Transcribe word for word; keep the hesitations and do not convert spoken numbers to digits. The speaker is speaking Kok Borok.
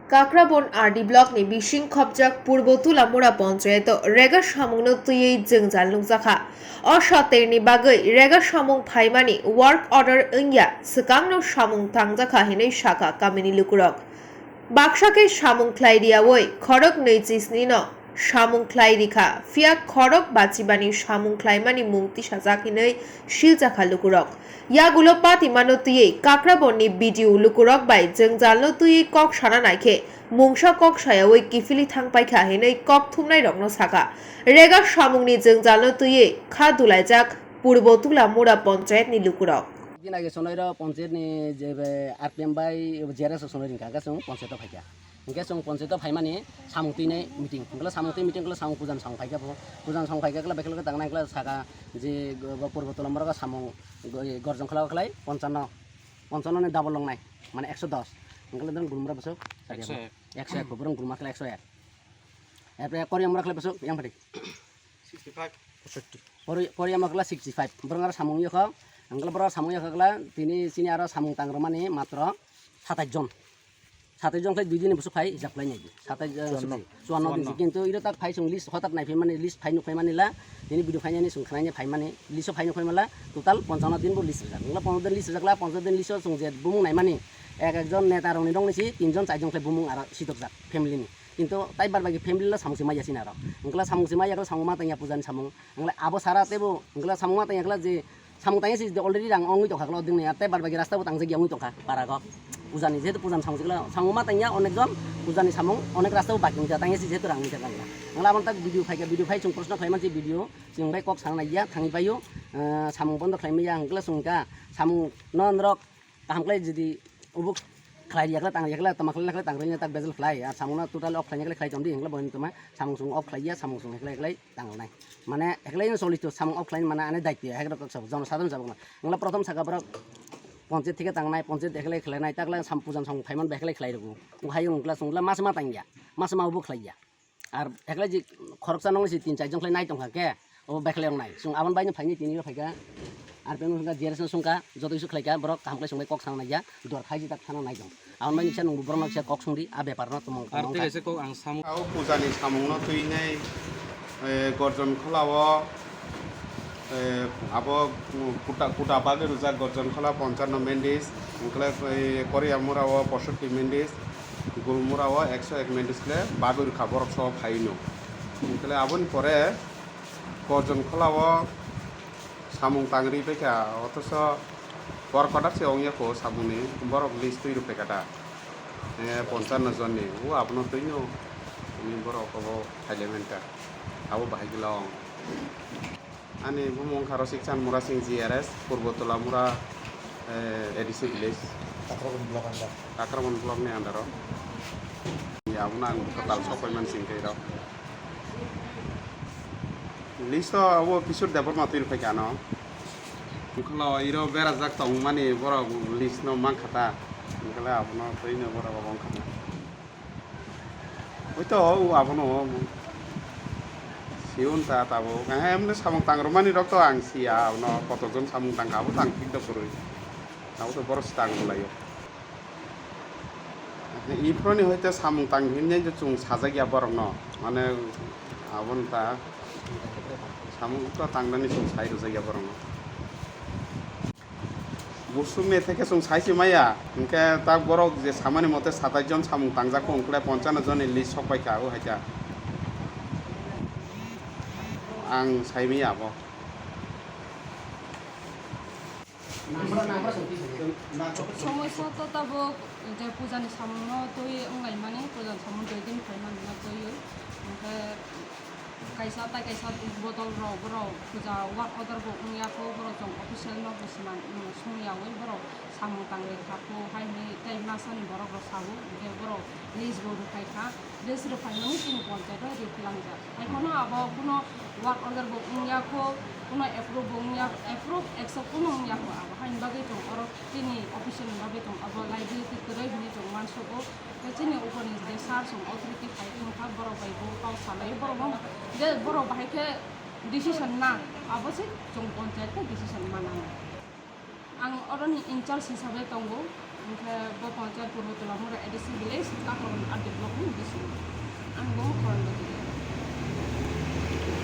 Kakrabon R D block ni bising khopjak Purbo Tulamura Ponchayato rega samungno twiwi jwngjal nukjakha. O saterni bagwi rega samung phaimani work order wngya, swkangno samung tangjakha hinwi sakha kamini lukurok. Baksa khe samung khlai riyawi khorok nwi chisnino samung khlai rikha, phiya khorok bachibani samung khlaimani mung tisajak hinwi siljakha lukurok. Yagulo patimano twiwi Kakrabonni B D O lukurok bai jwngjalno twiwi kok sana naikhe mungsa kok sayawi kiphilwi thangpaikha hinwi kok thumnairokno sakha. Rega samungni jwngjalno twiwi kha dulaijak Purbo Tulamura Ponchayatni lukurok. Din age sonoiro ponchayatni je R P M bai J R S sonoi ringkha, hwnkhe chwng ponchayato phaikha. Hwnkhe chwng ponchayato phaimani samung twinai meeting. Hwnkhe samung twi meeting hwnkhe samung pujan samung phaikha bo. Pujan samung phaikha hwnkhe bekhe lokhe tangnai hwnkhe saka je go-, go Purbo Tulamura samung go-, gorjon khwlao khlai ponchano. Ponchano ni double longnai, mane ekso dos. Hwnkhe dong gulmura bwswk? Ekso ek. Ekso ek, borok gulma khlai ekso ek. Erpore Koriamura khlai bwswk yang phaidi? Sixty five. Poshoti. Kori-, Koriamura khlai sixty five. Borok aro samung yakho, hwnkhe borok samung yakho khlai tini chini aro samung tangrwmani matro satais jon. Satais jon khlai dui dini bwswk phai hijab khlai nai di. Satais, eh, chuanno. Chuanno din. Chuanno. Kintu iro tak phai chwng list hotat nai phaimani, list phai nuk phaimani la, tini video phainani chwng khnaini phaimani, list o phai nuk phaimala, total ponchano din bo list rijak. Wngla ponchano din list rijak la, ponchano din list o chwng je bumung naimani, ek ek jon neta rokni nokni si tin jon char jon khlai bumung aro sitokjak family ni. Kintu tai bar bagi family la samung se maya sina aro. Wngla samung se maya khlai samung ma tangya puja ni samung. Wngla abo sara tebo wngla samung ma tangya khlai je samung tangya si already rang ongwi tongkha, khlai dingni ate bar bagi rasta bo tangjak ya ongwi tongkha para go. Puja ni jehetu puja ni samung sikla samung ma tangya onek jon puja ni samung onek rasta bo baki wngkha tangya si jehetu rang wngkha khlai. Wngla aboni tak video phaikha, video phai chwng proshno khlai mansi video chwng bai kok sana naiya thangwi paio, eh, samung bondo khlai maya wngkla chwng kha samung no norok kaham khlai jodi ubuk khlai yakla tang yakla tama khlai khlai tang rwnya tak bejel khlai, ah, samung no total off khlai yakla khlai tongdi wngkla bo toma samung sung off khlai ya samung sung khlai khlai. Tangnai. Mane, eklai no choli to samung off khlai mane ani daitya, hek rok kok sabo, jono sadon sabo. Wngla prothom saka borok ponchayat thike tangnai, ponchayat eklai khlainai, takla sam pujan samung phaiman ba eklai khlai rwgo. Wng hayung wngla sungla mas ma tangya, mas ma ubo khlaiya. Ar eklai ji khoroksa nong si tin char jon khlai nai tongkha ke, obo ba eklai wngnai. Sung abon bai no phaini tini ro phaikha. Ar beno sungkha, J R S no sungkha, joto kisu khlaikha, borok kaham khlai sungbai kok sana naiya, dor khai jita thana nai tong. Aboni bai kisa nungbo borok no kisa kok sungdi, a bepar no tongmung. Ar tei kaisa kok ang samung. Ao puja ni samung no twi nai, eh, gorjon khola o, eh, abo kuta, kuta bagwi rwjak gorjon khola ponchano mendis, hwnkhe, eh, Koriamura o poshoti mendis, Gulmura o ekso ek mendis khle bagwi rwkha borok so phaino. Hwnkhe aboni pore gorjon khola o samung tangri paikha, othoso borok kotor se ongya kho samungni, borok list twi rw paikha da. Eh, ponchano jonni, o abono twino, tini borok obo phaile mankha, abo bahai khe long. Ani bumung wngkha Rosik Chan Murasing G R S, Purbo Tolamura, eh, A D C village. Kakrabon block under. Kakrabon block ni under o. Abono ang kwtal sok pai mansing khe rok. List o abo Kishore Debbarma twi rwphai kha ano. Wngkha iro berajak tongmani borok list no mankha ta. Wngkha abono twi no borok abo wngkha. Oito o abono siun ta tabuk. Emne samung tangrwmani rok to ang siya, abono kotojon samung tangkha abo tang thik da kwrwi. Abo to borok se tang bwlaio. Iphoroni hoite samung tang hinwi je chwng sajak ya borokno, mane aboni ta samung to tangnani chwng sai rwjak ya borokno. Busu me theke chwng sai se maya, hinkhe ta borok je samani mote satais jon samung tangjak kho, hwnkhe ponchano jonni list sok pai kha o hai kha. Ang sai maya abo. Somosya to tabuk je puja ni samung no twi wnglaimani, puja ni samung twi din phaimani no twiwi, hinkhe kaisa tai kaisa bodol rok borok puja work order bo wngya kho, borok chwng official no bo swnam, songyawi borok samung tangwi kha kho hai hinwi tei masa ni borok rok sao, hinkhe borok list bo rwphai kha. List rwphaimani chini ponchayat o riplangjak. Haiphano abo kuno work order bo wngya kho, kuno approve bo wngya, approve action kuno wngya kho. Abo haini bagwi chwng oro chini official ni bagwi chwng abo liability kwrwi hinwi chwng uansugo. Tei chini upor ni je sir chwng authority phai wngkha, borok bai bo kok salai, borok bo je borok bahai khe decision na, abo se chwng ponchayat khe decision manani. Ang oroni in charge hisabe tongo, hinkhe bo ponchayat Purbo Tolamura A D C village, Kakrabon